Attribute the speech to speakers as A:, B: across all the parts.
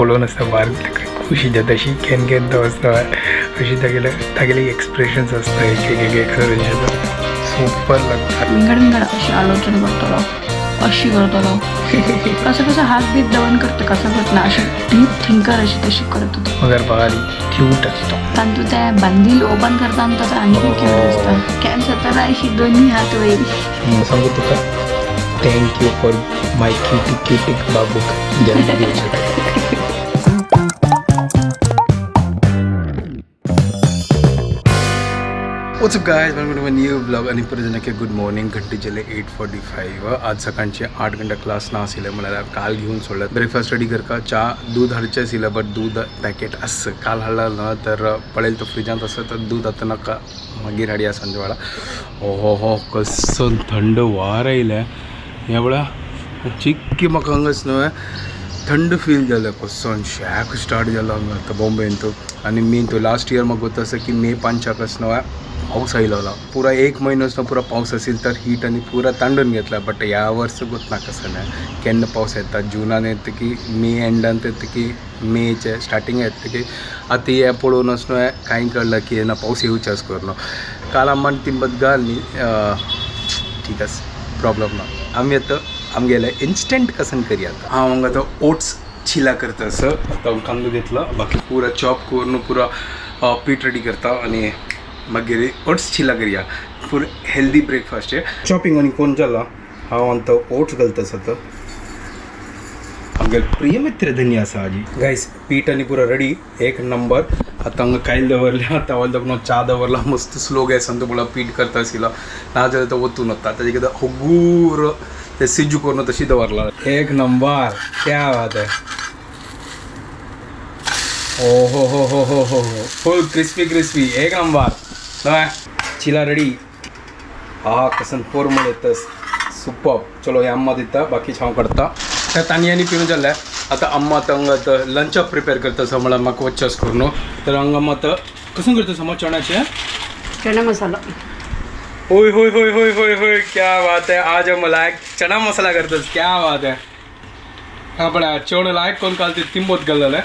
A: पळोवन आसता बारीक खुशी जाता अशी केन्ना केन्ना तो आसता अशी तागेले तागेले एक्सप्रेशन्स आसता एक एक एक्सप्रेशन सुपर लागता.
B: विंगड विंगड अशी आलोचना करतलो, अशी करतलो, कसं कसं हात बीत दवण करतं, कसं करत ना, अशी डीप थिंकर अशी तशी करत होतो.
A: मगर भारी क्यूट असतो.
B: तांतू ते बांधील ओपन करता आनी तसं आणखी क्यूट असता. Can सतरा अशी दोन्ही हात वयर.
A: सांगू तुका, thank you for my cutie cutie बाबूक जन्म दिवचे. What's up guys, welcome to my new blog. आणि परत जनके गुड मॉर्निंग. घंटे गेले 8:45. आज सकाळचे 8 घंटा क्लास ना आशिल्ले म्हळ्यार काल घेऊन सोडलं. ब्रेकफास्ट रेडी करका, च्या दूध हाडचें आशिल्लें बट दूध पॅकेट आस काल हाडलं ना तर पळयल तो फ्रिजांत आसा तर दूध आतां नाका, मागीर हाडया सांजे वेळा. ओ हो कसो थंड वार येयलें ह्या वेळा, चिक्की म्हाका हांगाच न्हय थंड फील जालें. कसो शॅक स्टार्ट जालो हांगा आतां बॉम्बेन तो. आनी मेन तो लास्ट इयर म्हाका गोत आसा की मे 5 न्हय पाऊस आयलोलो, पुरा एक महिनो ना पुरा पाऊस असेल तर हीट आणि पुरा तांडून घेतला. बट ह्या वर्स गोत ना कसं नाही केन्ना पावस येता, जुनान येता की मे एंडान येता की मेचे स्टार्टिंग येता की. आतां हें पळोवनच न्हय कांय कळ्ळें की ना पावस येवचेच करून. काल अम्मान तिंबत घाल न्ही, ठीक आसा, प्रॉब्लम ना. आमी आतां आमगेले इन्स्टंट कसन करया. हांव हांगा आतां ओट्स चिला करता आसा. आतां कांदो घेतला, बाकी पुरा चॉप करून पुरा पीठ रेडी करता आणि मागीर ओट्स चिला करया. फुल हेल्दी ब्रेकफास्ट आहे. चॉपिंग आनी कोण जाला, हांव आतां ओट्स घालता आसा. आतां आमगेले प्रिय मित्र धनी आसा आजी. गायस, पीठ आनी पुरा रेडी, एक नंबर. आतां हांगा कायल दवरल्या, तवाल दवरून च्या दवरला. मस्त स्लो गॅसान तो पळय पीठ करता आशिल्लो, नाजाल्यार तो वतून वता. ताजे कितें हगूर ते सिजू करून तशी दवरला. एक नंबर, क्या बात है. ओ हो हो हो हो हो, फुल क्रिस्पी क्रिस्पी, एक नंबर. चिला रेडी. हा कसन पोरमळ येतस, सुपर. चलो हे अम्मा दिता, बाकी हांव करता. त्या तांदयांनी पिवन जाल्लें. आतां अम्मा आतां हांगा आतां लंचाक प्रिपेर करता आसा, म्हळ्यार म्हाका वचस करून. तर हांगा अम्मा आतां कसं करता समज चण्याचें
B: चणा मसाला.
A: होय होय होय होय होय होय, क्या बात है. आज हम लायक चना मसाला करतस, क्या बात है. हा पण चण लायक कोण काल ते तिंबोत गेल्लें,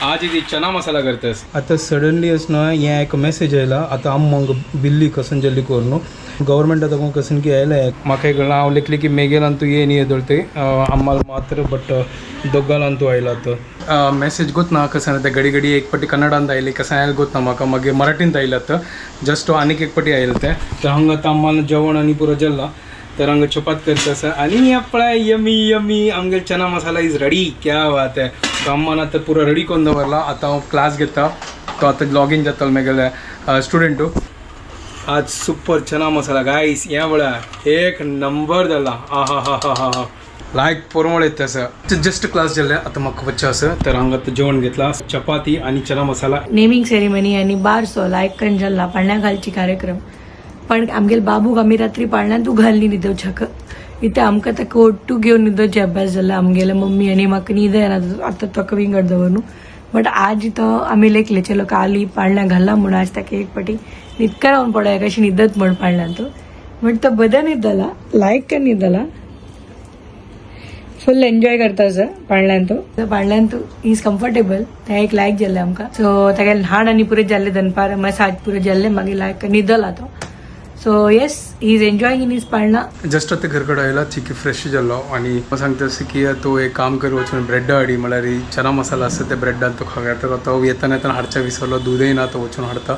A: आज ती चना मसाला करतस. आतां सडनली अस न्हय हें एक मेसेज आयला. आतां आम बिल्ली कसन जल्दी करून गव्हर्मेंट आतां कसन की आयलें म्हाका एक. हांव लेखली की मेगेलांतू ये न्ही येदोळ आम्हाला मात्र, बट दोगालांतू आयला तो मेसेज. गोत ना कसं ते घडी घडी एक पटी कन्नडांत आयली, कसं आयलें गोत ना म्हाका, मागीर मराठींत आयला तर जस्ट आनीक एक पटी आयलें तें. तर हांगा आतां आम्हाला जेवण आनी पुरो जेल्ला, तर हांगा चपात करता आसा. आनी पळय, यमी यमी आमगेल चना मसाला is ready, क्या बात है. तो अम्मान आतां पुरो रेडी करून दवरला. आतां हांव क्लास घेता, तो आतां लॉगीन जातलो मेगेले स्टुडंटू. आज सुपर चना मसाला गायस, हें पळय एक नंबर जाला. आ हा हा हा हा, लायक पोरमळ येता आसा. जस्ट क्लास जाल्ले, आतां म्हाका वच्चें आसा. तर हांगा आतां जेवण घेतला, चपाती आनी चना मसाला.
C: नेमिंग सेरेमनी आणि बारसो लायक जल्ला पाळण्या घालची कार्यक्रम. पण आमगेल बाबूक आमी रात्री पाळण्यात तू घालली न्हिदोवच्याक, इथे आमकां ताका ओट्टू घेवन न्हिदोवचे अभ्यास जाला. आमगेले मम्मी आनी म्हाका न्हीद येना आतां ताका विंगड दवरून. बट आज तो आमी लेखले चलो काली पाळण्या घालला म्हणून आज ताका एक पाटी न्हिदका रावन पळोवया कशी न्हिदत म्हण पाळण्यात तो. बट तो बदं न्हिदला, लायक न्हिदला, फुल एन्जॉय करता आसा पाळण्यान तो. पाळण्यान तू is comfortable, ते एक लायक जाल्ले आमकां. सो ताका न्हाण आनी पुरे जाल्ले, दनपार मागीर 7 पुरे जाल्ले, मागीर लायक न्हिदला तो. So yes, he is enjoying in his पाळणा.
A: जस्ट आतां घर कडेन आयला, चिकी फ्रेश जाल्लो. आनी सांगता अशें की तूं एक काम कर, वचून ब्रेड हाडी, म्हळ्यार चना मसाला आसा ते ब्रेडान तो खावया. तर तो येतना येतना हाडच्या विसरलो, दूदय ना, तो वचून हाडता.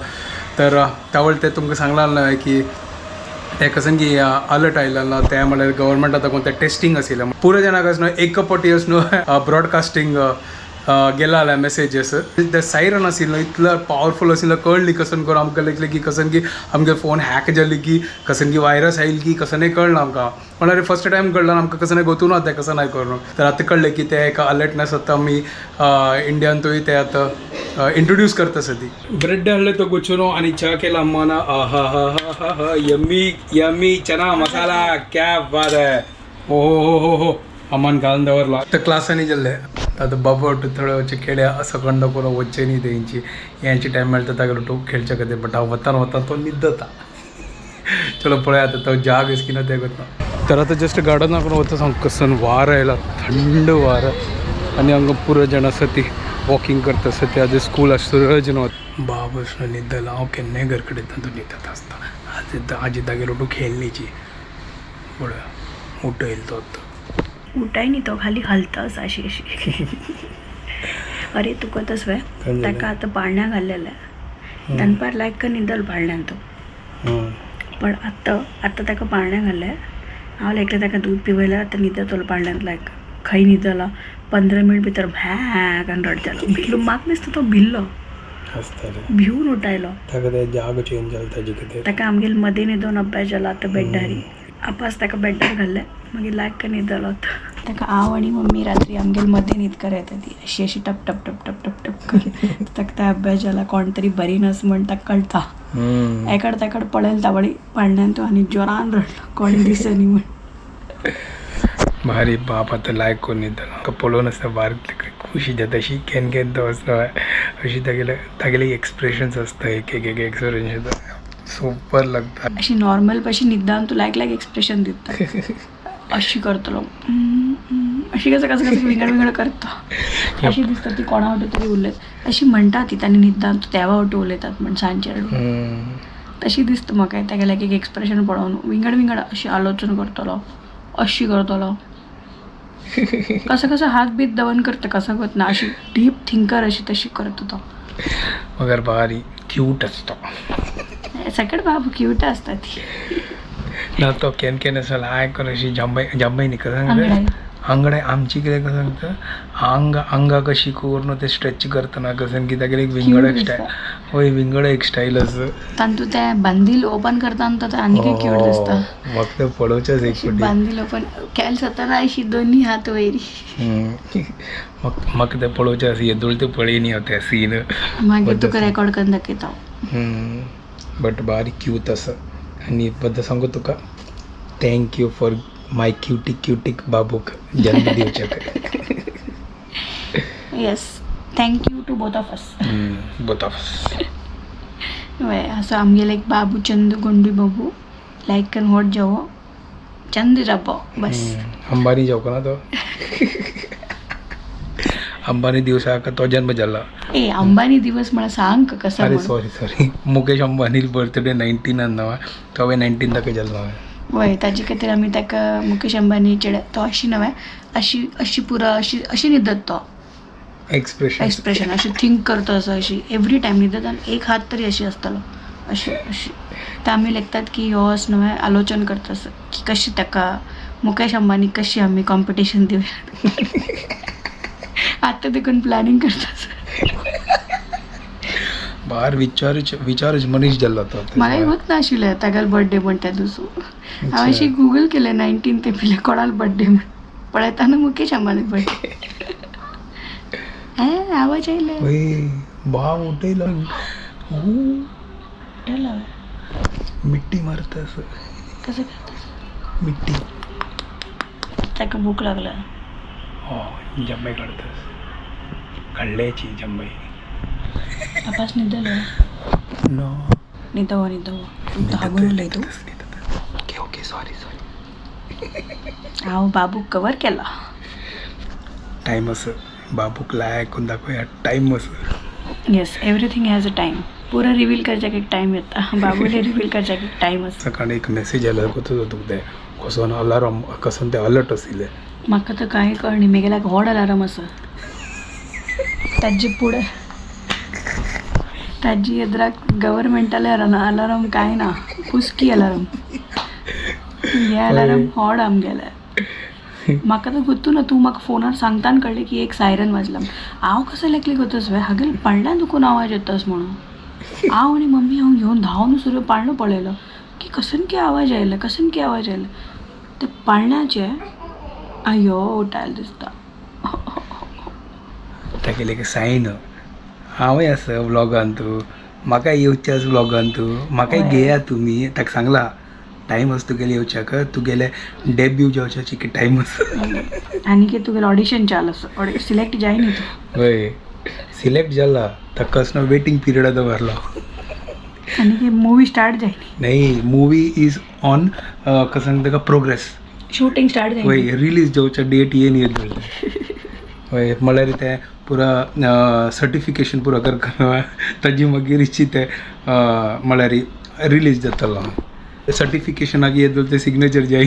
A: तर त्यावेळ ते तुमकां सांगलां न्हय की ते कसन की अलर्ट आयला ना, ते म्हळ्यार गव्हर्मेंट आतां कोण ते टेस्टिंग आशिल्लें पुरो जाणांक न्हय एक पटी न्हय ब्रॉडकास्टींग गेला जाल्यार मेसेजीस. ते सायरन आशिल्लो इतलो पावरफूल आशिल्लो, कळ्ळी कसन करून आमकां लेखलें की कसन की आमगे फोन हॅक जाली की कसन की वायरस आयल की कसनय कळना आमकां. म्हणल्यार फर्स्ट टायम कळ्ळो आमकां, कसनय गोतू ना तें कसं नाय करून. तर आतां कळ्ळें की ते एका अलर्टनेस आतां आमी इंडियांतूय ते आतां इंट्रोड्यूस करता आसा. ती ब्रेड हाडले तो गुचुनो आनी च्या केला अम्मान. हा हा हा हा, यम्मी यम्मी चना मसाला, क्या बात है. ओ हो हो हो, अम्मान घालून दवरला. तर क्लासांनी जाल्ले आतां बाबा थोडे वच्चे खेळया सकंड करून वच्चे न्ही तेंची यांची टायम मेळटा ताका टोप खेळच्या खातीर. बट हांव वतान वता तो न्हिदता. चलो पळय आतां तो जाग येस की ना ते करता. तर आतां जस्ट गार्डनाक वता, सामको कसन वार आयला, थंड वार. आनी हांगा पुरो जाण आसा ती वॉकिंग करता आसा ती. आज स्कूल आसता रज न्हू. बाब असलो न्हिदलो. हांव केन्नाय घर कडेन तूं न्हिदत आसता. आज आजी तागेर उठून खेळणीची पळोवया उठयलो तो आतां.
B: उठाय न्ही तो खाली हलता अशी अशी. अरे तुका तसं
A: काय झालं?
B: ताका आतां पाळण्या घाल्लेलें. दनपार लायक न्हिदल पाळण्यान तो. पण आत्तां आतां ताका पाळण्या घाल्लें. हांव लायकलें ताका दूद पिवयलें. आतां न्हिदतलो पाळण्यांत. लायक खंय न्हिदलो 15 मिनट भितर भॅक आनी रडटलो. भिल्लो म्हाका दिसता तो भिल्लो.
A: आसतलें.
B: भिवून उठायलो.
A: ताका ते जाग चेंज जाल ताजे कितें.
B: ताका आमगेले मदीं न्हिदोन अभ्यास जाला. आतां बेड्डारी आपास ताका बेड्डार घाल्लें. मागीर लायक न्हिदलो ताका. हांव आनी मम्मी रात्री आमगेले मदीं न्हीद कर येता ती अशी अशी टप टप टप टप टप टप करून. ताका ते अभ्यास जाला. कोण तरी बरी नास म्हण ताका कळटा. एकड तेकड पळयल तावळी पाळण्यान तो आनी जोरान रडलो कोण दिसनी म्हण.
A: भारी बाप आतां लायक करून न्हिदलो. म्हाका पळोवन आसता बारीक खुशी जाता अशी. केन्ना केन्ना तो आसता अशी तागेले तागेले एक्सप्रेशन्स आसता. एक एक एक एक्सप्रेशन सुपर लागता.
B: अशी नॉर्मल पशी न्हिदता तूं लायक लायक एक्सप्रेशन दिता. अशी करतलो अशी कसं कसं कसं विंगड विंगड करता. अशी दिसता ती कोणा वाटे तरी उलयत अशी म्हणटा ती. तांणी न्हिदता तूं देवा वाटे उलयतात म्हण सांजचे. तशी दिसता म्हाका तागेलें एक एक्सप्रेशन पळोवन. विंगड विंगड अशी आलोचन करतलो अशी करतलो. कसं कसं हात बीत दवन करता कसं करत ना. अशी डीप थिंकर अशी तशी करता तो.
A: मगर भारी क्यूट आसता.
B: सगळे बाबू क्यूट असतात ती.
A: ना तो केन्ना केन्ना असो लायक करून अशी जांबय जांबय न्ही कसं
B: आंगडाय.
A: सांगता आंगडाय आमची कितें कसं सांगता आंग आंगा कशी करून ते स्ट्रेच करतना कसं की तागेली एक विंगड एक स्टायल. हय विंगड एक स्टायल आसा.
B: तांतू ते बांदील ओपन करता तो आनी क्यूट दिसता.
A: म्हाका ते पळोवचेच एक फावटी.
B: बांदील ओपन केल जाताना अशी दोन्ही हात वयरी.
A: म्हाका ते पळोवचें आसा. येदोळ ते पळयनी हांव ते सीन.
B: मागीर तुका रेकॉर्ड करून दाखयता हांव.
A: बट बारीक क्यूट आसा. आनी बद्द सांगू तुका thank you for my cutie क्युटीक बाबूक जन्म दिवच्याक.
B: Yes, thank you to both of us.
A: Both of.
B: वय असो आमगेले एक बाबू चंदू गोंडू बाबू लायक करून व्हड जावो चंद राबो बस.
A: अंबानी जावंक ना तो. अंबानी दिवसाक तो जन्म जाला.
B: ए अंबानी दिवस मला सांग कसा.
A: अरे sorry sorry Mukesh Ambani birthday 19 नवा तो हांवें 19 ताका जालो.
B: वय ताजे खातीर आमी ताका मुकेश अंबानी चेड्या तो अशी नव्हे अशी अशी पुरा अशी अशी न्हिदत तो.
A: एक्सप्रेशन
B: एक्सप्रेशन अशी थिंक करतो असो अशी एवरी टायम न्हिदत आनी एक हात तरी अशी आसतलो अशी अशी. तर आमी लेखतात की ह्यो असो नवें आलोचन करता असो की कशी ताका मुकेश अंबानी कशी आमी कॉम्पिटिशन दिवया. आतां देखून प्लॅनिंग करता.
A: बार विचारच विचारच मनीस जाल्लो तो.
B: म्हाका होत नाशिल्लें तागेलो बर्थडे म्हण त्या दिवसू. हांवें अशी गुगल केलें 19 ते पयलें कोणालो बर्थडे म्हण. पळयतना मुकेश अंबानी बर्थडे. हें आवाज आयले.
A: वय बाब उठयलो.
B: उठयलो.
A: मिट्टी मारता असं.
B: कसं करता?
A: मिट्टी.
B: ताका भूक लागला.
A: हो जम्बाई काडता काडल्याची जम्बाई.
B: आपास न्हिदलो.
A: नो.
B: न्हिदो न्हिदो तूं हागून उलय तूं.
A: Okay okay sorry sorry.
B: हांव बाबूक कवर केला.
A: टायम आसा. बाबूक लायक करून दाखोवया टायम आसा.
B: Yes, everything has a time. पुरा रिवील करच्याक एक टायम येता. बाबूले रिवील करच्याक एक टायम आसा.
A: सकाळी एक मेसेज आयलो कसो तुका ते कसो अलार्म कसो ते अलर्ट आशिल्ले.
B: म्हाका तर कांय कळनी. म्हगेल्याक व्हड अलार्म आसा. ताजे पुढे ताजी एदराक गव्हर्मेंटाले अलार्म कांय ना. पुस्की अलार्म हे अलार्म व्हड आमगेले. म्हाका तर गोत्तू ना तूं म्हाका फोनार सांगतान कळ्ळें की एक सायरन वाजला. हांव कसं लेखले गोतस वे हागेल पाळण्यान दुखून आवाज येतास म्हणून. हांव आनी मम्मी हांव घेवन धांवन सुरू पाळणो पळयलो की कसन की आवाज आयलो कसन की आवाज आयलो ते पाळण्याचे. आयो उठायला दिसता.
A: तागेले एक सायन हांवूय आसा व्लॉगान तूं म्हाका येवचें आसा व्लॉगान तूं म्हाकाय घेया तुमी. ताका सांगला टायम आसा तुगेले येवच्याक तुगेले डेब्यू जावच्याची की टायम आसा.
B: आनी की तुगेलें ऑडिशन चालू आसा सिलेक्ट जाय न्ही तूं.
A: वय सिलेक्ट जाला ताका कसलो वेटींग पिरियड दवरलो.
B: आनी की मुवी स्टार्ट जाय न्ही.
A: नाही मुवी is on कसं सांगता का प्रोग्रेस.
B: शूटिंग स्टार्ट जाय.
A: वय रिलीज जावच्या डेट येन येत. हय म्हळ्यार तें पुरा सर्टिफिकेशन पुरा करता ताजी मागीर ते म्हळ्यार रिलीज जातलो. सर्टिफिकेशनाक येत ते सिग्नेचर जाय.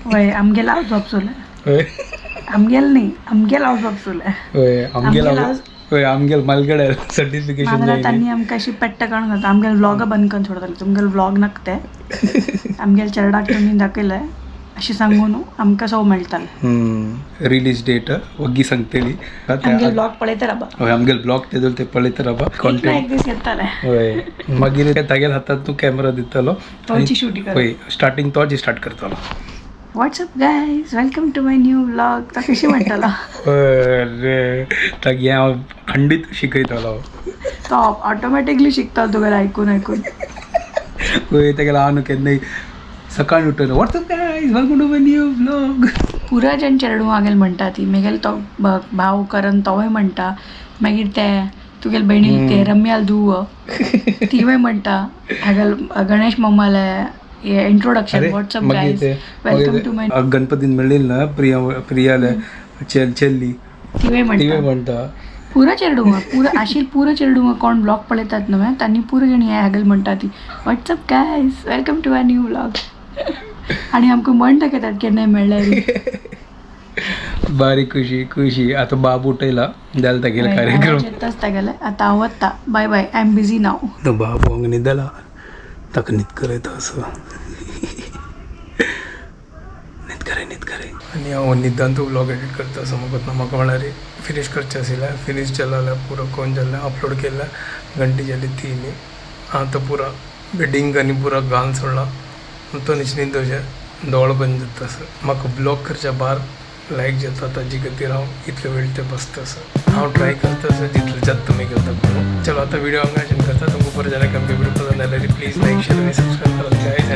B: वय आमगेल हांव जॉब चोयला.
A: हय.
B: आमगेल न्ही, आमगेल हांव जॉब चोयला.
A: हय, आमगेल.
B: आमगेल.
A: हय, आमगेल मालगड्यार सर्टिफिकेशन
B: नाजाल्यार
A: जाय.
B: तांणी आमकां अशी पेट्टा काडून घालता, आमगेल व्लॉग बंद करून सोडटले. तुमगेल व्लॉग नाका ते, आमगेल चेरडाक तुमी दाखयले अशें सांगून आमकां सव मेळटालें.
A: रिलीज डेट वग्गी सांगतली.
B: आमगेल व्लॉग पळयता राबा.
A: हय, आमगेल ब्लॉग तेदोल ते पळयत राबा.
B: एक ना
A: कॉन्टेंट.
B: एक दीस येताले.
A: हय, मागीर तागेल्या हातात तूं कॅमेरा दितलो.
B: तोची शूटिंग कर.
A: हय, स्टार्टिंग तोच स्टार्ट करतलो.
B: What's up guys, welcome to my new vlog, तो कशी म्हणटलो.
A: अरे, तागे हांव खंडीत शिकयतलो.
B: तो ऑटोमॅटिकली शिकता तुगेलें आयकून आयकून.
A: हय, तेगेलो हांव न्हू केन्नाय सकाळी उठून "What's up guys, welcome to my new vlog."
B: पुरा जण चेडूं हागेल म्हणटा ती, मेगेल तो भाव करण तोवूय म्हणटा, मागीर ते तुगेल भयणील ते रम्याल धुव तिवूय म्हणटा, हागेल गणेश मामाले हे introduction, "what's up guys, welcome to my"
A: गणपतीन मेळिल्ल ना प्रिया, प्रियाले चेल्ली.
B: तिवूय
A: तिवूय
B: म्हणटा.
A: म्हणटा.
B: पुरा चेडूं, पुरा आशील, पुरा चेडूं कोण ब्लॉग पळयतात न्हू तांणी पुरो जण हे हागेल म्हणटा ती, "What's up guys, welcome to my new vlog." आनी आमकां म्हण दाखयतात केन्नाय मेळ्ळ्यार.
A: बारीक खुशी खुशी. आतां बाब उठयला जाल्यार तागेलो कार्यक्रम.
B: येताच तागेले. आतां हांव वता, bye bye, I am busy now.
A: तो बाबू हांगा न्हिदला, ताका न्हीद करयता असो. न्हीद करे, न्हीद करे. आनी हांव न्हिदान तो व्लॉग एडिट करता असो. म्हाका ना, म्हाका म्हळ्यार फिनीश करचें आशिल्लें. फिनीश जालें जाल्यार पुरो कोण जालें, अपलोड केलें. घंटी जाली 3. आतां पुरा बेडिंग आनी पुरा घालून सोडला. तो न्हीद न्हिदोचें, दोळो बंद जाता असो. म्हाका ब्लॉग करच्या बार लायक जाता, ताजे खातीर हांव इतलो वेळ ते बसता असो. हांव ट्राय करता असो, जितलो जाता तुमी करता करूं. चलो, आतां व्हिडिओ हांगा करता. तुमकां बरें जाल्यार, आमगे व्हिडिओ पसंद जाल्यार प्लीज लायक, शेअर आनी सबस्क्रायब करात गायज.